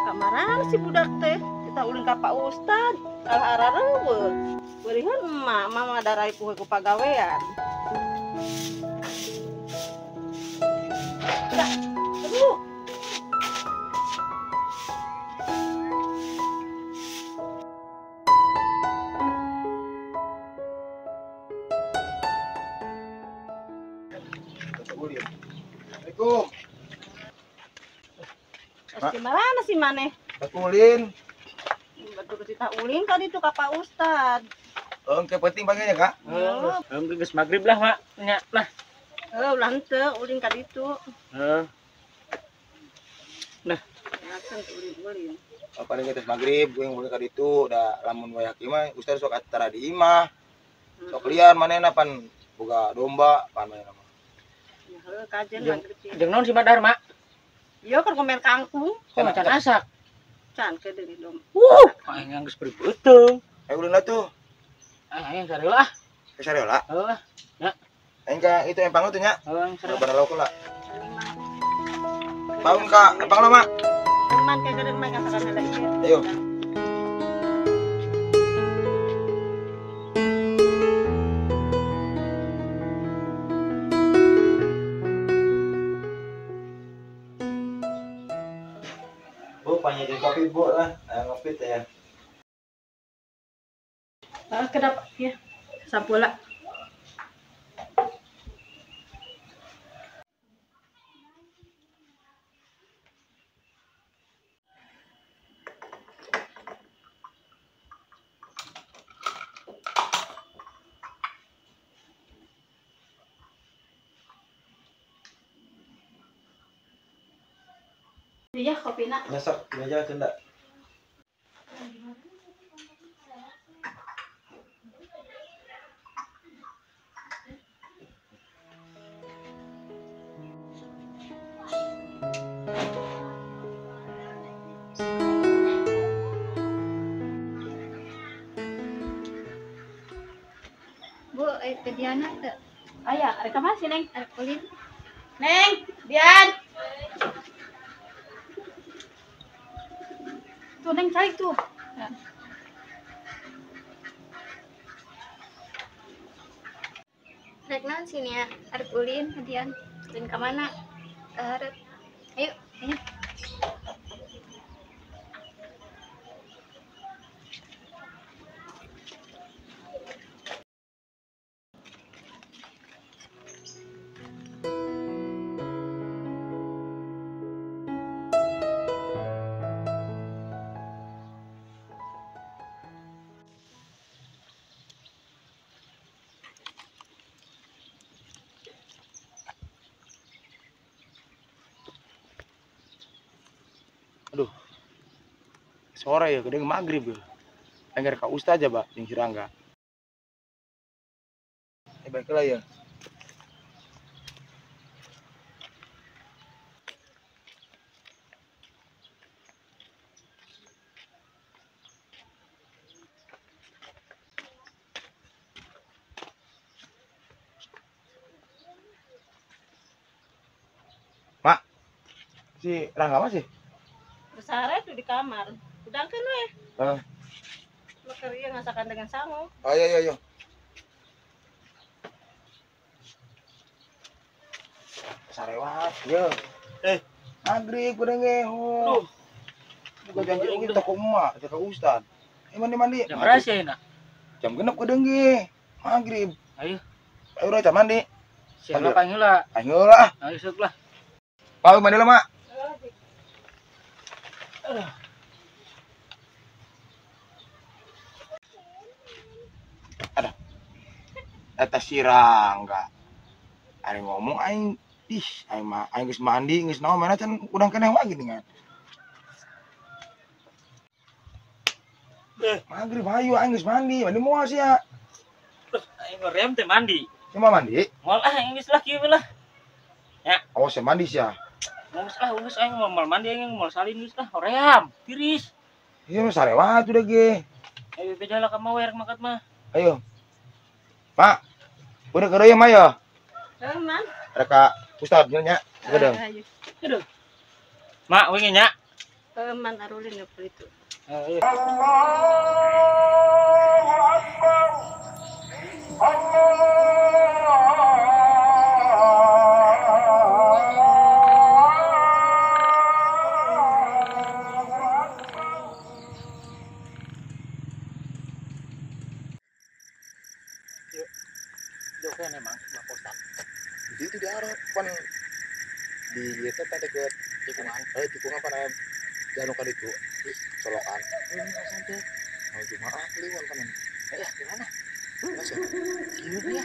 Kamaran si budak teh kita ulin ka Pak Ustad kalah arareuweut. Beuliheun emak, mama darai poe ku pagawean. Dah, aduh. Assalamualaikum. Gimana sih maneh? Ulin. Betul kita ulin tadi tuh ka Pak Ustad. Engke penting panggilnya, Kak. Heeh, geus magrib lah, Mak. Nya lah. Heuh, ulah henteu ulin ka ditu. Heeh. Nah, langsung ulin-ulin. Paling geus magrib gue ulin ka ditu da lamun wayah kieu mah Ustad sok atara di imah. Sok lian manehna pan boga domba pan manehna mah. Ya heuh kajen magrib. Jeung naon si Madar, Mak? Iya keur ngomen kangkung. Kok can asak? Can ke deui dom. Aing geus beribeuteung. Ayo ulin atuh. Aing sareula ah. Sareula? Heuh. Nya. Aing ka itu empang tuh nya. Heuh, sareula. Bener lauk lah. Bangun ka empang lo, Mak. Teman ka geureun mah kasakan heula ieu. Ayo. Bu, panjangin kopi, Bu lah. Ayo ngopi teh ya. Kedap ya. Sampula. Iya, kopina. Nyesek, aja tenda. Bu, ke Diana teu? Aya, rek ka mana sih, Neng? Arek ulin. Neng, Dian. Tuh, Neng cari tuh. Ya. Rek naon sih nia? Arek ulin ke Dian. Ulin ka mana? Ka hareup. Ayo, ayo. Aduh, sore ya, gede maghrib ya. Anggar ka Ustaz aja, Pak, jeung si Rangga. Baiklah ya. Mak, si Rangga masih? Besar itu di kamar. Udangkeun we. Heeh. Keur ieu ngasakan dengan sangu. Ayo ayo ayo. Sarewat ye. Maghrib kudu ge. Oh. Buka janji oge toko emak, toko ustad. Mandi-mandi. Jam berapa sih, nak? Jam 6 kudu ge. Maghrib. Ayo. Ayo udah jam mandi. Siapa panggil lah? Panggil lah. Ayo sok lah. Pak mandi lah, Mak. Ada. Eta si Rangga. Ari ngomong aing, ih, aing mah aing geus mandi, geus naon mana can udang keneh wae geuningan. Maghrib hayu aing geus mandi, mandi moal sia. Aing rem teh mandi. Cuma mandi? Moal ah aing geus lah kieu lah. Ya. Awas ya mandi sia. Geus ah geus aing moal mandi aing moal salin geus lah hoream, tiris. Iya mah sarewat udah ge. Ayo beja lah ka mawer makat mah. Ayo. Mak. Udah kereuy mah ya. Heuh, Man. Rek ka Ustad nya. Gedeung. Ayo. Aduh. Mak wingi nya. Man arulin ya itu. Allahu Akbar. Allah. Itu di arah pan di itu tadi ke tikungan, tikungan pan jalan kali itu solokan. Ini santai. Mau jumaah kliwon kan ini. Ya gimana? Mas ya. Iya ya.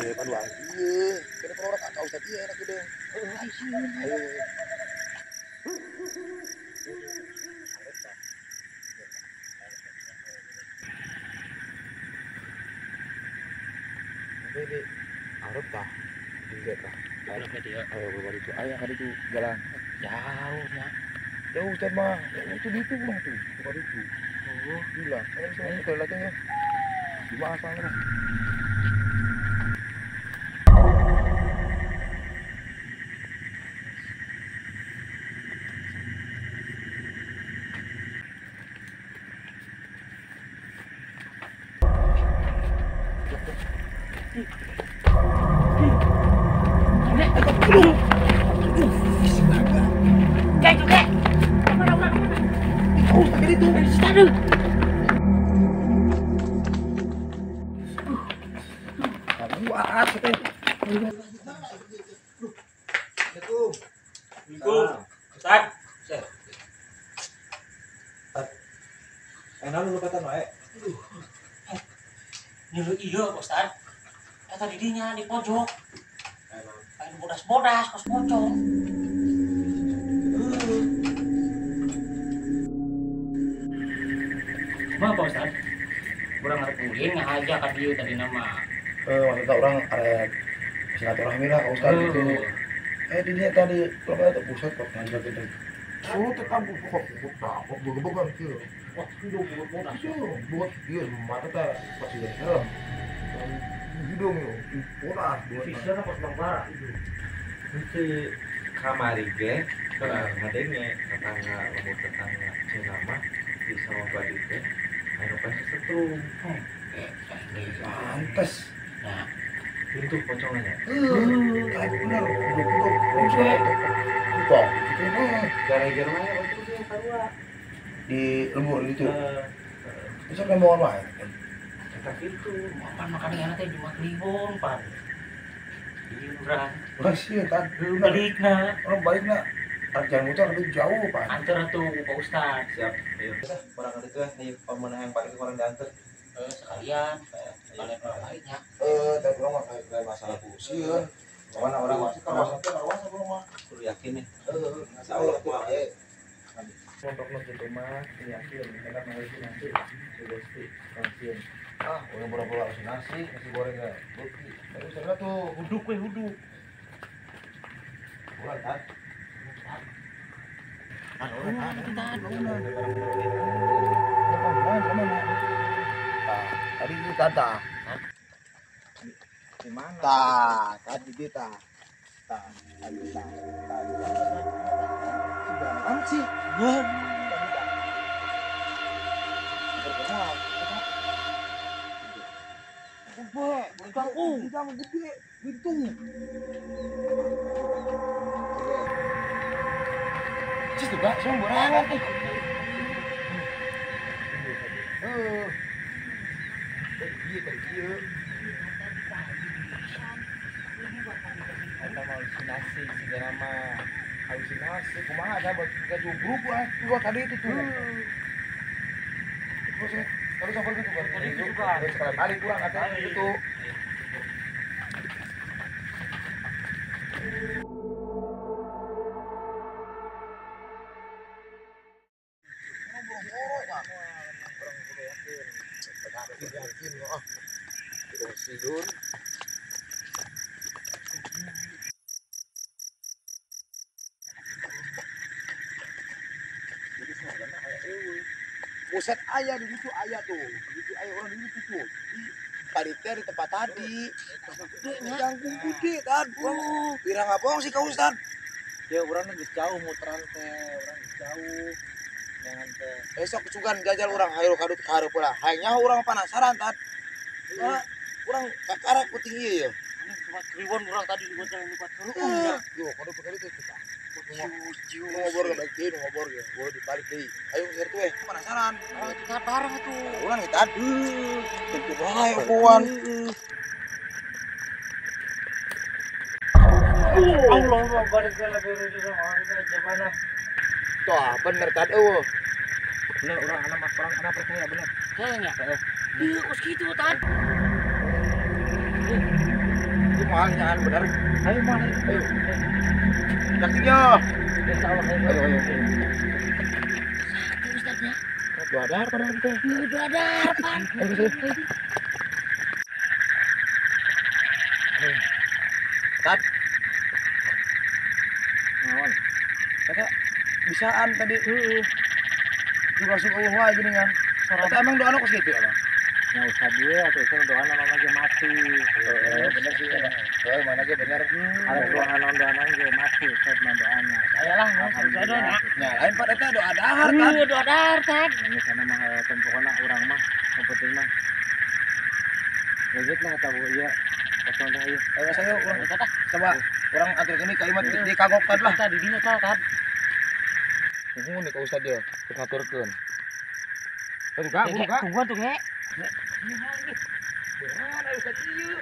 Iya pan doang. Iya. Kena orang atau ustaz iya enak gitu. Ayo. Ini Arab tah. Juga tah. Arab dia. Ayo baru itu ayah kali itu jalan. Jauh ya. Jauh Ustaz mah. Itu di itu mah tuh. Bukan itu. Oh, gila. Ayo sama kita lagi ya. Gimana soalnya? Iya, Ustaz. Eta didinya di pojok. Lain bodas-bodas kos pocong. Mah Pak Ustaz. Urang arek ulin ngahaja ka dieu tadi nama. Maksudna urang arek silaturahmi lah ka Ustaz gitu. Didinya tadi kalau eta pusat kok ngajar gitu. Oh, tetap kok kok begebeg kieu. Wah, hidung bodas. Buat ieu mata teh pasti jadi helm. Hidung yo, bodas. Fisna kos Bang Bara. Henteu kamari ge ngadenge tetangga lembur tetangga cenah mah di sawah badi teh anu pasti setrum. Pantes. Nah, itu pocongannya. Kayak bener. Buka. Gara-gara mah waktu itu yang sarua di lembur gitu. Terus apa mau apa? Kata gitu. Pan makan yang teh Jumat Kliwon, pan. Iya, urang. Urang sih kan. Balikna. Orang balikna. Jalan muter lebih jauh, Pak. Anter tuh Pak Ustaz. Siap. Ayo. Orang itu ayo paman yang balik orang diantar. Sekalian. Sekalian orang lainnya. Tapi urang mah kayak masalah pusieun. Mana orang masih kalau masalah urang mah kudu yakin nih. Insyaallah kuat. Untuk gitu mah yakin karena halusinasi sugesti konsin. Ah, orang pura-pura halusinasi, nasi goreng enggak. Bukti. Tapi sana tuh huduk we huduk. Kurang kan? Orang tadi itu tata. Di mana? Ta, tadi kita. Ta, tadi ta. Tadi. Apaan sih? Gede, gitu. Cis tuh, Kak, sembarangan. Iya. Eta halusinasi segala mah. Halusinasi kumaha ada buat gajugruk lah gua tadi itu tuh. Terus terus sampai itu kan. Terus sekali balik kurang kata itu. Yakin Buset ayah di situ ayah tuh, di situ ayah orang di situ tuh. Di panitia di tempat tadi. Jangkung gede kan. Pirang apa sih kau Ustaz? Ya urang geus jauh muteran teh, urang geus jauh. Jangan teh. Besok cugan jajal urang hayu kadut ka hareup lah. Hayang nyaho urang penasaran tad. Urang kakarak penting ieu ya. Ini cuma kliwon urang tadi dibuat jalan lipat seru. Yo, kudu pekali teh kita. Ngobor ke baik deui, ngobor ge. Gua dibalik deui. Ayo geus we, penasaran. Oh, kita bareng atuh. Urang kita. Tentu wae ukuan. Allah barik lagi mana. Tuh, bener tad eueuh. Bener urang anak mah urang anak percaya bener. Kayaknya. Ieu kos kitu tad. Itu mahal jangan bener. Ayo mana? Ayo. Yakin yo. Insyaallah ayo. Ayo. Sakti ustadnya. Dua dar padahal teh. Dua dar pan. Ayo. Tad. Naon? Kata bisaan tadi. Heeh. Juga masuk eueuh wae geuningan. Kata emang doana kos kitu emang. Nah, usah dia atau itu doana mama ge mati. Heeh, bener sih. Heeh, mana ge bener. Ada doana ge mati, usah mah doana. Saya lah, usah doana. Nah, lain pada eta doa dahar kan. Iya, doa dahar kan. Ini sana mah tempokona urang mah, yang penting mah. Leungit lah eta bu ieu. Kosong teh ieu. Ayo saya urang coba urang anterkeun ka imah di kagok tad lah. Tadi dinya tad. Nuhun ka ustad dia, keur ngaturkeun. Tuh kak, buru kak. Tungguan tuh ge. Beneran ayo ustad ieu.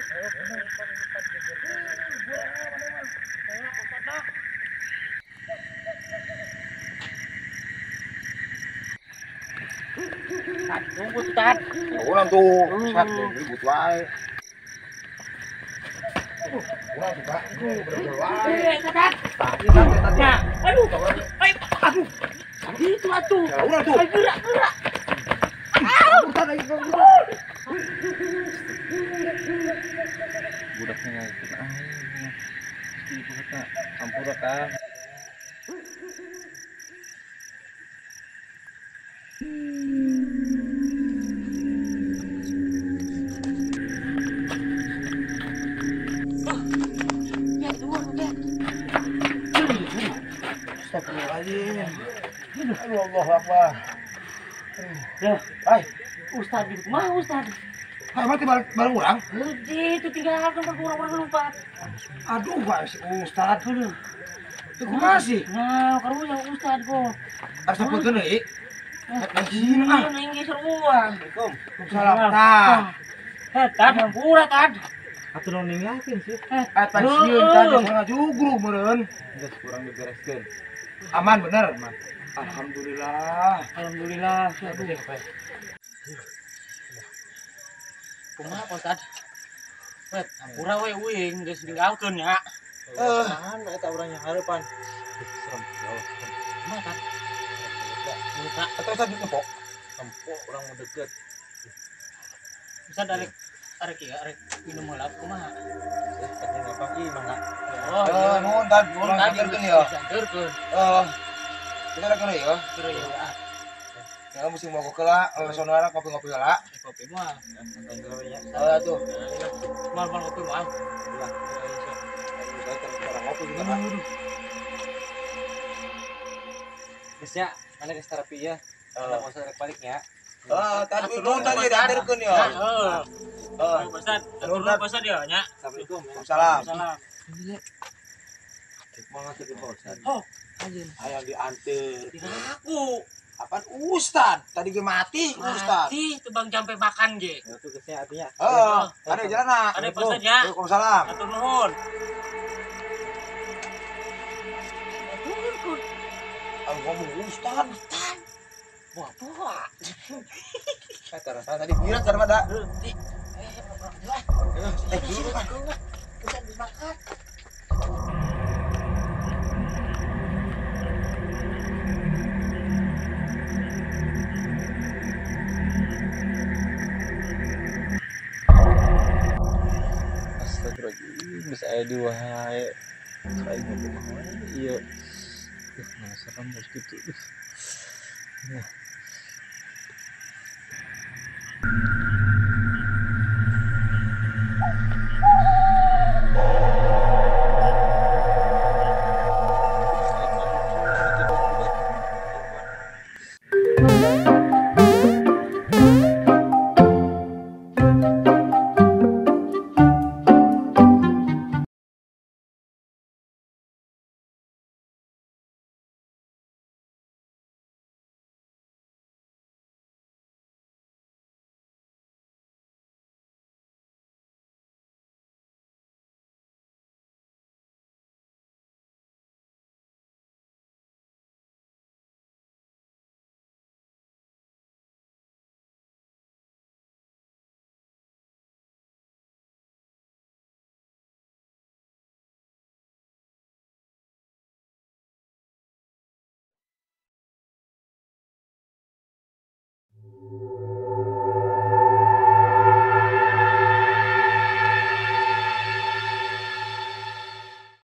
Tad, tunggu tuh tad. Urang tuh, ustad ribut wae. Urang tuh kak, bener-bener wae. Tad. Tah, aduh. Aduh. Itu atuh. Ya urang tuh. Ayo gerak, gerak. Budaknya ngikutin aing. Itu kata ampura Kang. Ya dua udah. Astagfirullahaladzim. Aduh, Allahu Akbar. Ya, ai, ustad di kumaha ustad? Hai, mati bareng urang. Heuh, itu tinggal kan urang-urang lompat. Aduh, wae si ustad. Aduh. Itu kumaha sih? Nah, karunya ustad kok. Asa peukeun deui. Anjing ah. Aing geus uang. Assalamualaikum. Waalaikumsalam. Tah. Eh, tad hampura tad. Atuh nu ninggalkeun sih. Eh, pensiun tad geus ngajugruh meureun. Geus kurang dibereskeun. Aman bener? Aman. Alhamdulillah. Alhamdulillah. Aduh. Kumaha Pak Ustad? Wet, hampura we uing geus ninggalkeun nya. Tahan eta urang yang hareupan. Serem, ya Allah, serem. Kumaha tad? Buka. Atau Ustad nempok? Tempok urang mau deket. Ustad arek arek ieu arek minum heula kumaha? Eh, ngapang ieu mangga. Oh, nuhun tad, urang anterkeun ya. Anterkeun. Eh, kita rek heula ya. Terus ya. Ah, Ya mesti mau heula, sonora kopi-ngopi heula. Kopi mah. Santai dulu ya. Heeh tuh. Mal-mal kopi mah. Ulah. Saya terus ngopi juga kan. Geus ya, mana geus terapi ya. Mana mau rek balik ya. Heeh, tadi nuhun tadi dianterkeun ya. Heeh. Heeh. Ustad, atur nuhun Ustad ya nya. Assalamualaikum. Waalaikumsalam. Salam. Mau ngasih Pak Ustad. Oh, Hayang dianter. tidak aku. Apaan Ustad? Tadi ge mati Ustad. Mati tebang jampe makan ge. Ya tuh geusnya artinya. Heeh, ada jalan Ada Pak Ustad ya. Waalaikumsalam. Atur nuhun. Aku ngomong Ustad. Wah, buah. Eh, terasa tadi bilang kan pada. Berhenti. Eh, dulu kan. Ustad makan. Astagfirullahaladzim, bisa aya di wae. Aing mah kumaha wae ieu. Nah, serem bos gitu. Nah. Bye.